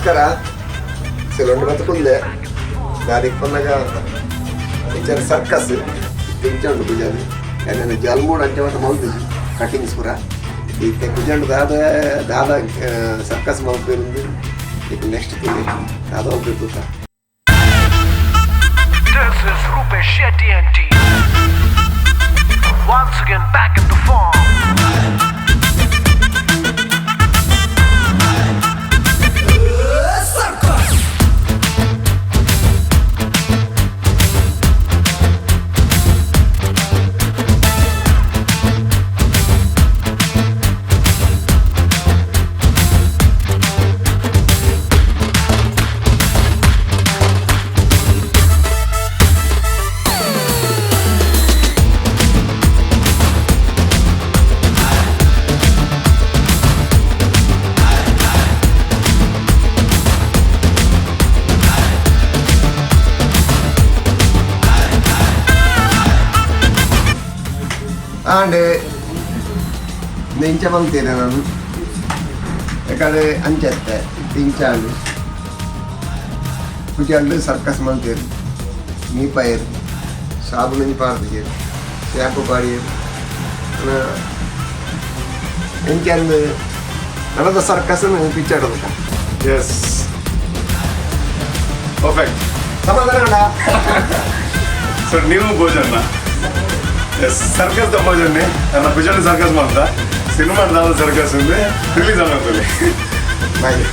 ನಮಸ್ಕಾರ. ಸೆಲೊಂಡು ಬತ್ತುಕುಲ್ಲೆ ದಾದಿಗೆ ಪನ್ನಗ picture circus ಇಂಚ ಉಂಡು ಕುಜಾಲ್. ಯಾನ್ ಜಲ್ಮೂಡ್ ಅಂಚ ಮಾತ ಮಲ್ತಿಜಿ ಕಟಿಂಗ್ಸ್ ಪೂರ. ಇತ್ತೆ ಕುಜಾಂಡ್ ದಾದ ದಾದ ಸರ್ಕಸ್ ಮಲ್ಪೆರುಂದು ಇತ್ತೆ ನೆಕ್ಸ್ಟ್ ತೂಲೆ ದಾದ ಮಲ್ಪೆರ್ ತೂಕ. This is Rupesh Shetty and team. Once again back in the form. And ಇಂಚ ಮಲ್ತೀರ ನಾನು ಯಾಕಂದ್ರೆ ಅಂಚತ್ತೆ ಇಂಚಾಂಡ್ ಕುಜಾಂಡ್ ಸರ್ಕಸ್ ಮಲ್ತೇರು, ಮೀಪಾಯರು, ಸಾಬೂನು ಪಾಡ್ದಿಜೆರ್, ಶ್ಯಾಂಪು ಪಾಡಿಯೆರ್. ಇಂಚಂದು ನನದ ಸರ್ಕಸ್ ಪಿಕ್ಚರ್. S, perfect. ಸಮಾಧಾನ. ಸೊ ನೀವು ಭೋಜನ, ಎಸ್, ಸರ್ಕಸ್ ದ ಭೋಜನೆ. ನನ್ನ ಭುಜನ್ ಸರ್ಕಸ್ ಮಾಡ್ತಾ ಸಿನಿಮಾ ದಾದ ಸರ್ಕಸ್ ఉంది ರಿಲೀಸ್ ಆಗೋದು. ಬಾಯ್.